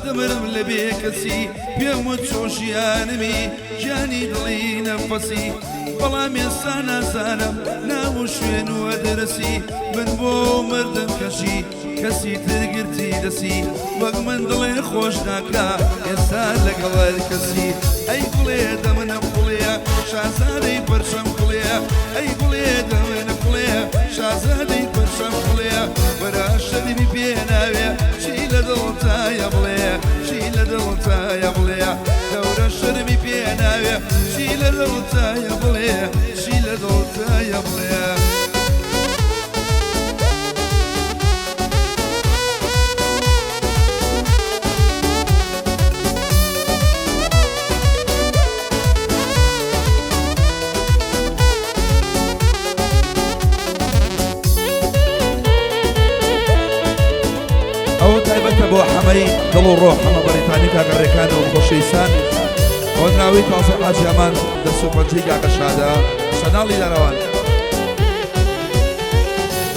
دەمرم لە بێکەسی، پێم وت چۆ ژیانمی گیانی دڵی نەفەسی، بەڵام ئێستا نازانم ناو و شوێن و ئەدرەسی، من بۆ مردم کەچی کەسی تر گرتی دەسی، وەک من دڵێ خۆش ناکا ئێستا لەگەڵ هەر کەسی. ئەی گوڵێ دەمنە قوڵێ شازادەی پەرچەم گوڵێ، ئەی گوڵێ دەمنە قوڵێ شازادەی پەرچەم گوڵێ، وەرە شەرمی پێ ناوێ چی لە دڵتایە بڵێ، چی لە دڵتایە بڵێ، دەورە شەرمی پێ ناوێ چی لە دڵتایە بڵێ، چی لە دڵتایە بڵێ. ئەوە تایبەتە بۆ حەمەی دڵ و ڕۆح، حەمە بەریتانی کاکە ڕێکان و خۆشەویستان. هۆنراوەی تازە حاجی ئەمان دەست و پەنجەی کاکە شادە چەناڵی دارەوان.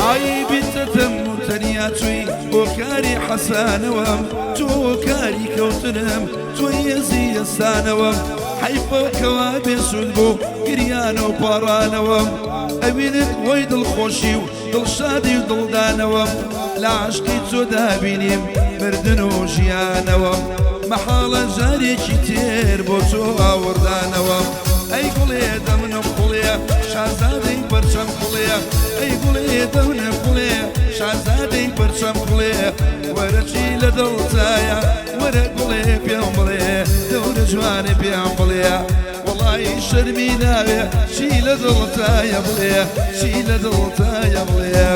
ئای بیتتم و تەنیا چووی هۆکاری حەسانەوەم، تۆ هۆکاری کەوتنم، تۆی هێزی هەستانەوەم، حەیفە کەوا بێسوود بوو گریان و پاڕانەوەم، ئەوینت هۆی دڵخۆشی و دڵشادی و دڵدانەوەم، لە عەشقی تۆدا بینیم مردن و ژیانەوەم، مەحاڵە جارێکی تر بۆ تۆ ئاوڕدانەوەم. ئەی گوڵێ دەمنم قوڵێ شازادەی پەرچەم قوڵێ، ئەی گوڵێ دەمنم قوڵێ شازادەی پەرچەم قوڵێ، وەرە چی لە دڵتایە وەرە گوڵێ پێم بڵێ، دەورە جوانێ پێم بڵێ، وەڵایی شەرمی ناوێ چی لە دڵتایە بڵێ، چی لە دڵتایە بڵێ.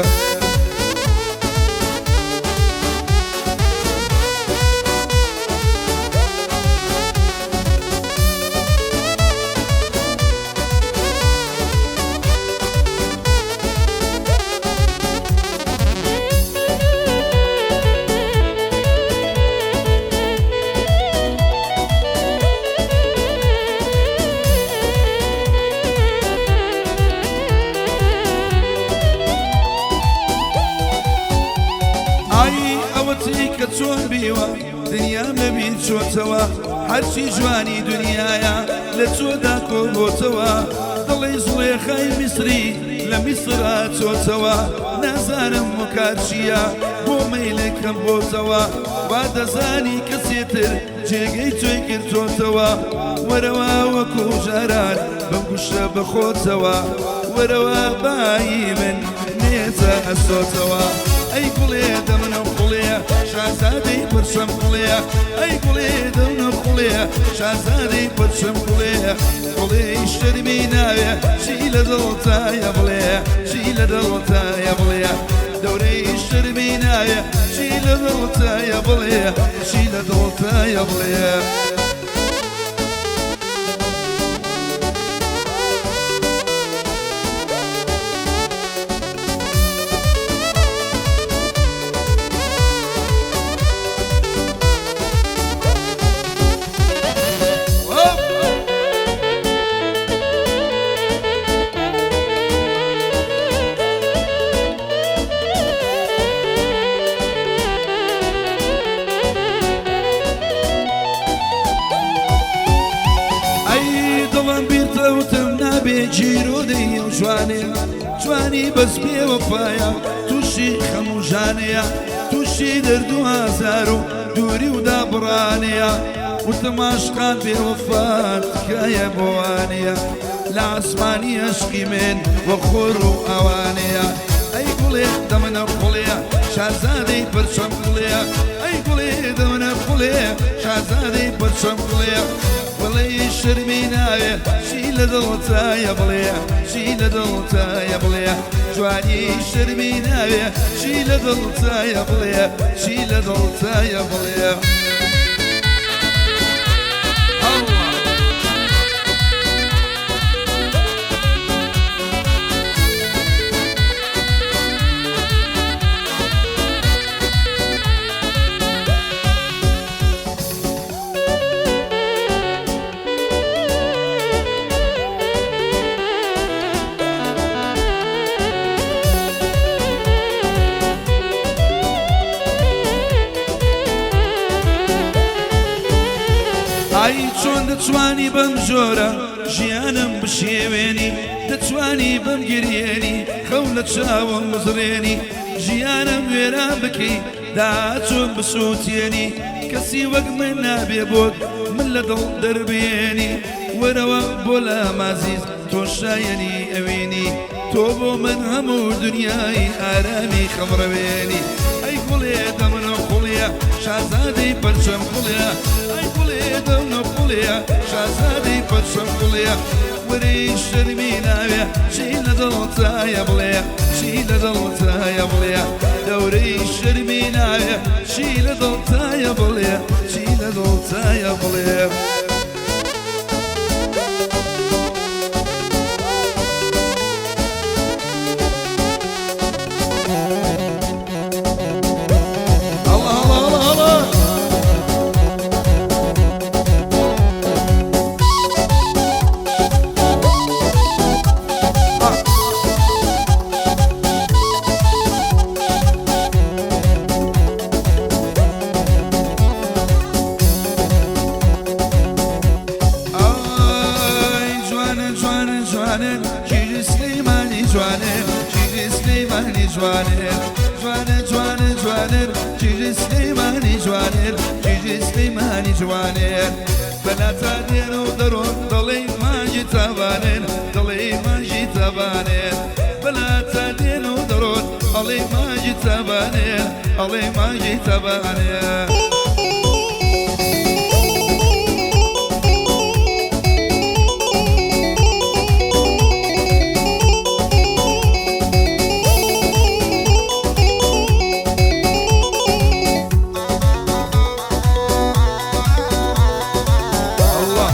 ئای ئەوە چی کە چۆن بیوە دنیام لەبیر چۆتەوە، هەرچی جوانی دنیایە لە چۆدا کۆبۆتەوە، دڵی زڵێخای میسری لە میسرا چۆتەوە، نازانم وکار چییە بۆ مەیلێکم بۆتەوە، وا دەزانی کەسێتر جێگەی تۆی گرتۆتەوە، وەرەوە وەکو جاران بمگوشە بەخۆتەوە، وەرەوە بایی من نێتە ئەسۆتەوە. ئەی گوڵێ دەمنم قوڵێ شازادەی پرچەم گوڵێ، ئەی گوڵێ دەمنم قوڵێ شازادەی پرچەم گوڵێ، گوڵێ شەرمی ناوێ چی لە دڵتایە بڵێ، چی لە دڵتایە بڵێ، دەورەی شەرمی ناوێ چی لە دڵتایە بڵێ، چی لە دڵتایە بڵێ. ئەی دڵم بیرتەوتم نابێ گیرۆدەی ئەو جوانێ، جوانی بەس بێوەفایە تووشی خەم و ژانەیە، تووشی دەرد و ئازار و دووری و دابڕانەیە، وتم عاشقان بێوەفا تکایە بۆوانەیە، لە عاسمانی عەشقی من وە خۆر و ئاوانەیە. ئەی گوڵێ دەمنە قوڵێ شازادەی پرچەم گوڵێ، ئەی گوڵێ دەمنە قوڵێ شازادەی پرچەم گوڵێ، بڵێ شەرمی ناوێ چی لە دڵتایە بڵێ، چی لە دڵتایە بڵێ، جوانی شەرمی ناوێ چی لە دڵتایە بڵێ، چی لە دڵتایە بڵێ. دەتوانی بەم جۆرە ژیانم بشێوێنی دەتوانی بمگریێنی خەو لە چاوم بزڕێنی ژیانم وێران بکەی داچۆن بسووتێنی کەسی وەک من نابێ بۆت من لە دڵ دەربێنی وەرەوە بۆ لام ئازیز تۆ شایەنی ئەوینی تۆ بۆ من هەموو دنیای ئارامی خەمڕەوێنی ئەی گوڵێ دەمنە خوڵیە شازادەی پەرچەم گوڵێ ئەی گوڵێ دەمنە خوڵیە شازادەی پەرچەم گوڵێ وەرەی شەرمی ناوێ چی لە دڵتایە بڵێ چی لە دڵتایە بڵێ دەورەی شەرمی ناوێ چی لە دڵتایە بڵێ چی لە دڵتایە بڵێ. هەڵا هەڵا هەڵا هەڵا. ئای جوانن جوانن جوانن کیژی سلیمانی جوانن کیژی سلیمانی جوانن جوانن جوانن جوانن کیژی سلیمانی جوانن کیژی سلیمانی جوانن بەلاتا دێن و دەڕۆن دەڵێی مانگی تاوانن دەڵێی مانگی تاوانن بەلاتا دێن و دەڕۆن ئەڵێی مانگی تاوانن ئەڵێی مانگی تاوانن. الله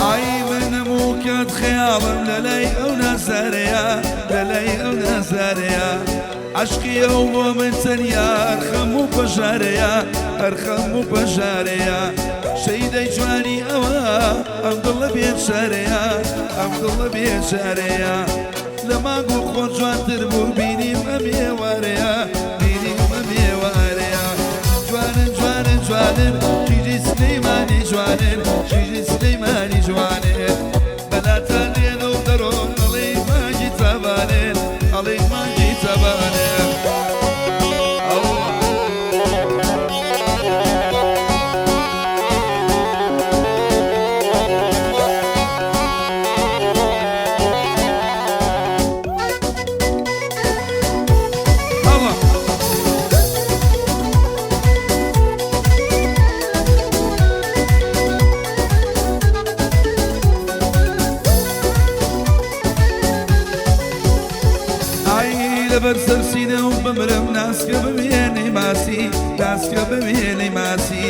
ئای منم و کات خەیاڵم لە لای ئەو نازارەیە لە لای ئەو نازارەیە عەشقی ئەو بۆ من تەنیا هەر خەم و پەژارەیە هەر خەم و پەژارەیە شەیدای جوانی ئەوە ئەم دڵە بێچارەیە ئەم دڵە بێچارەیە لە مانگ و خۆر جوانتر بوو بینیم ئەم ئێوارەیە بینیم ئەم ئێوارەیە جوانن جوانن جوانن کیژی سلەیمانی جوانن کیژی سلەیمانی جوانن بەلاتان دێن و دەڕۆن ئەڵێی مانگی تابانن ئەڵێی مانگی تابانن ئەڵڵا. ئەڵڵا. ئای لەبەر سەرسینە و بمرم ناسکە بمێنەی ماسی ناسکە بمێنەی ماسی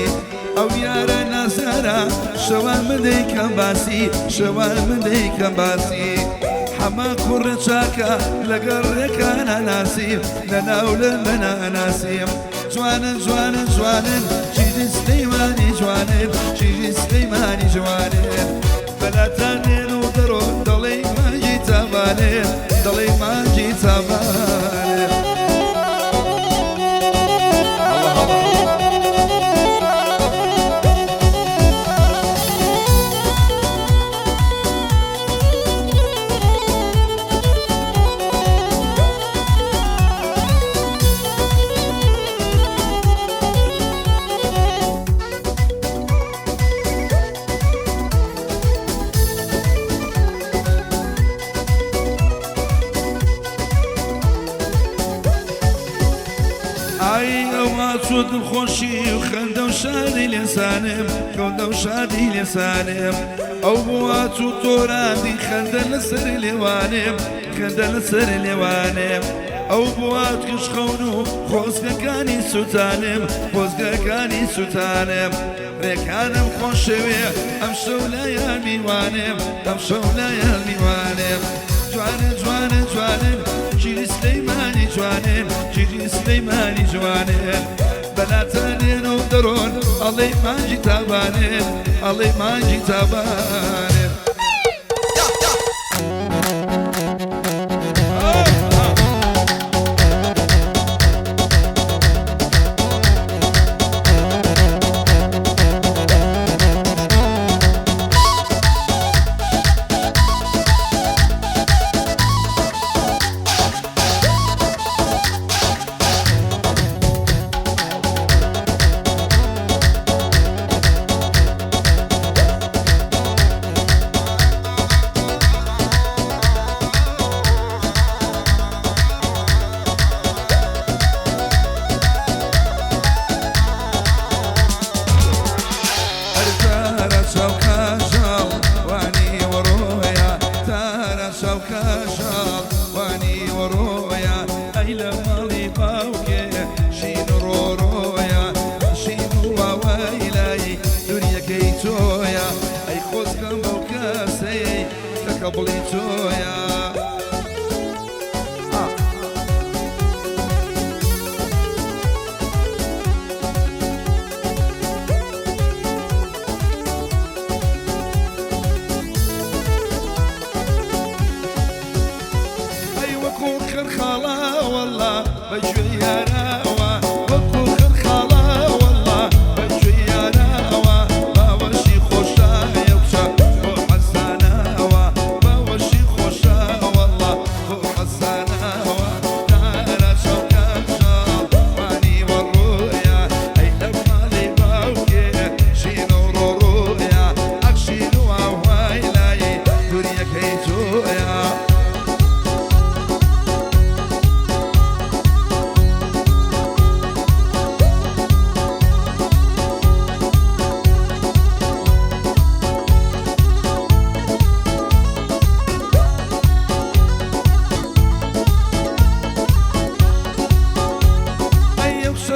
ئەو یارە نازارە شەوان من دەیکەم باسی شەوان من دەیکەم باسی حەمە کوڕە چاکە لەگەڵ ڕێکانە ناسیم لە ناو لە مەنا ناسیم جوانن جوانن جوانن کیژی سلەیمانی جوانن کیژی سلەیمانی جوانن بەلاتان دێن و دەڕۆن دەڵێی مانگی تاوانن دەڵێی مانگی تاوانن. هەڵا هەڵا هەڵا. ئای ئەوها چۆ دڵخۆشی و خەندە و شادی لێسانم خەندە و شادی لێسانم ئەو بووە چوو تۆراندی خەندە لەسەر لێوانم خەندە لەسەر لێوانم ئەو بووە کش خەون و خۆزگەکانی سووتانم خۆزگەکانی سووتانم ڕێکانم خۆشەوێ ئەم شەو لایان میوانم ئەم شەو لایان میوانم جوانن جوانن جوانن کیژی سلەیمانی جوانن کیژی سلەیمانی جوانن بەلاتان دێن و دەڕۆن ئەڵێی مانگی تابانن ئەڵێی مانگی تابانن.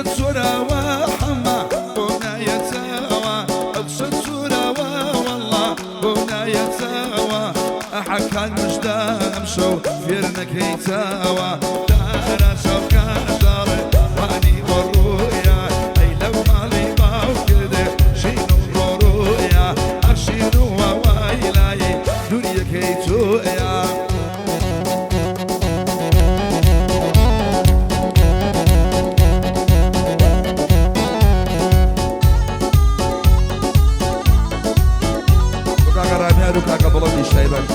قسەت چۆراوە حەمە بۆ نایەتەوە، ئەو قسەت چۆراوە وەڵڵا بۆ نایەتەوە. ئەحەکان مژدە ئەمشەو فێر نەکەیتەوە، دارا چاوکاژاڵێ وانی وەڕوویە، ئەی لەو ماڵی باوکردێ شین و ڕۆڕوویە، ئەخشین و واوای لای دووریەکەی تۆیە. بۆ کاکە ڕامیار و کاکە بڵندیش تایبەت.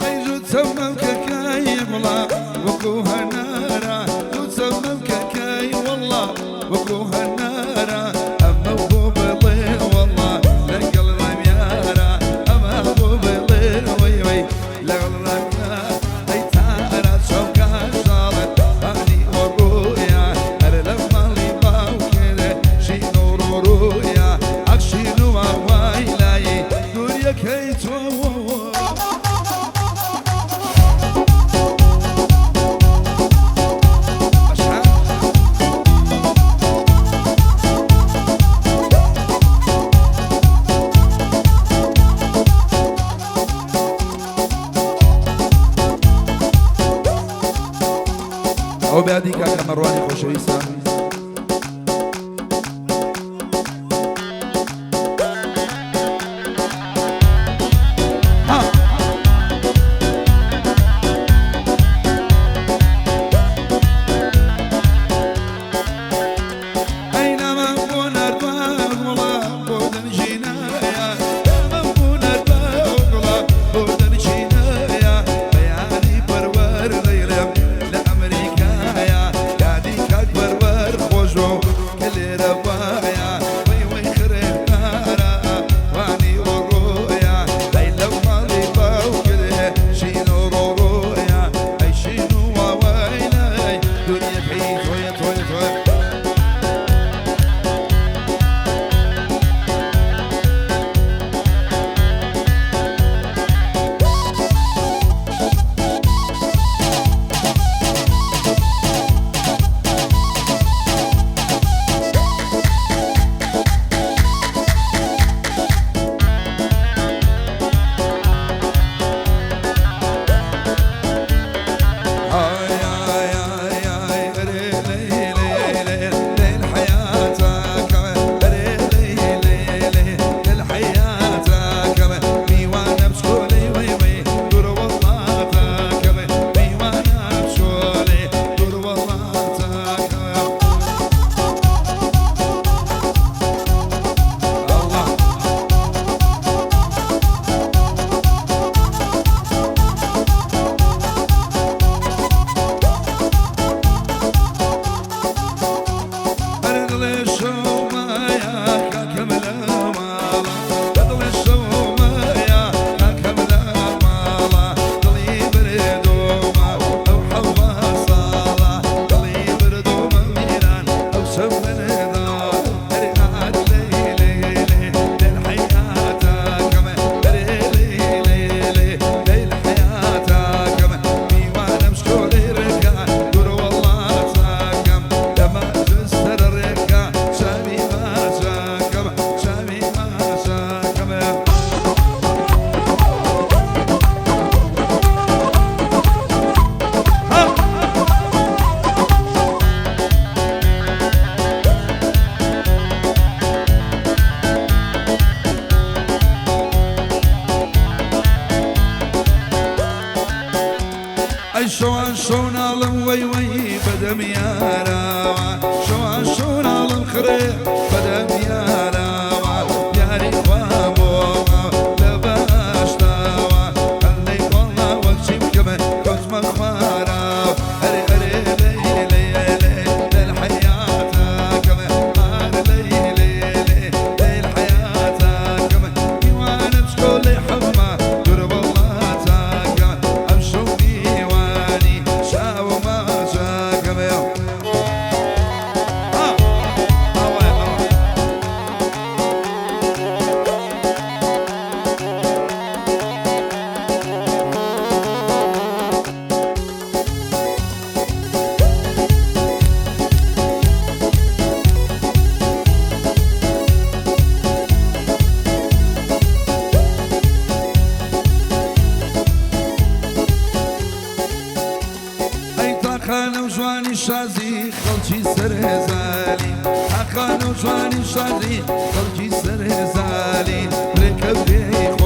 ئەی جووتە مەمکەکەی گوڵە وەکو هەنارە، جووتە مەمکەکەی وەڵڵا وەکو هەنارە، ئەمە بۆ بڵێ وەڵڵا لەگەڵ ڕامیارە، ئەمە بۆ بڵێ وەی وەی لەگەڵ ڕامیارە. ئەی تارا چاوکاژاڵە بانی وەڕوویە، هەر لە ماڵی باوکێ شین و ڕۆڕوویە، ئەخشین و واوای لای دووریەکەی تۆ. بەشان. ئەو بیادی کاکە مەڕوانی خۆشەویستە. ها. ئەی نامەم بۆ ناردوە گوڵە بۆ دەنگینایە، نامەم بۆ ناردوە گوڵە بۆ دەنگینایە، بەیانی پەروەر دەیڵێم لە ئەمریکایە، یادی کاک پەروەر خۆش بوو کە لێرە وایە، وەی وەی خرێنارە وانی وەڕۆیە، ئەی لەو ماڵی باوکرێ شین و ڕۆڕۆیە، ئەی شین و واوای لای دنیاکەی تۆیە تۆیە تۆیە. ئای ئای ئای ئای ئەرێ لەی لەی لەی لەیل حەیاتەکەم، ئەرێ لەی لەی لەی لەیل حەیاتەکەم، میوانە بچکۆلەی وەی وەی دوور وڵاتەکەم، میوانە بچکۆلەی دوور وڵاتەکەم. ئەڵڵا. ئەرێ دڵێ شەومایە کاکەم لە ماڵە، دڵێ شەومایە کاکەم لە ماڵە، دڵی برێدۆمە ئەو حەوا ساڵە، دڵی بردۆمە میران ئەو سەمنێدا. ئەرێ ئار لەی لەی لەی لەیل حەیاتەکەم، ئەرێ لەی لەی لەی لەیل حەیاتەکەم، میوانم شکۆلەی ڕێکا دوور وڵاتەکەم، لەمە جستەر ڕێکا چاوی ماچەکەم، چاوی ماچەکەم. ئەی شەوان شەو ناڵم وەی وەی بەدەم یاراوە، شەوان شەو ناڵم خڕێ بەدەم یاراوە، یاری خوا بۆمە لە باشتاوە، هەندەی وەڵا وەک چی بکەم کەوتمە خواراوە. ئەرێ ئەرێ لەی لەی لەی لەیل حەیاتەکەم، ئارە لەی لەی لەی لەیل حەیاتەکەم، میوانە بچکۆلەی حەمە دوور وڵاتەکەم، ئەمشەو میوانی چاو ماچەکەم. ها. ئاوای ئاوای. جوانی شازی خەڵکی سەرهێزالی ئاخان و جوانی شازی خەڵکی سەرهێزالی ڕێکەوتێی.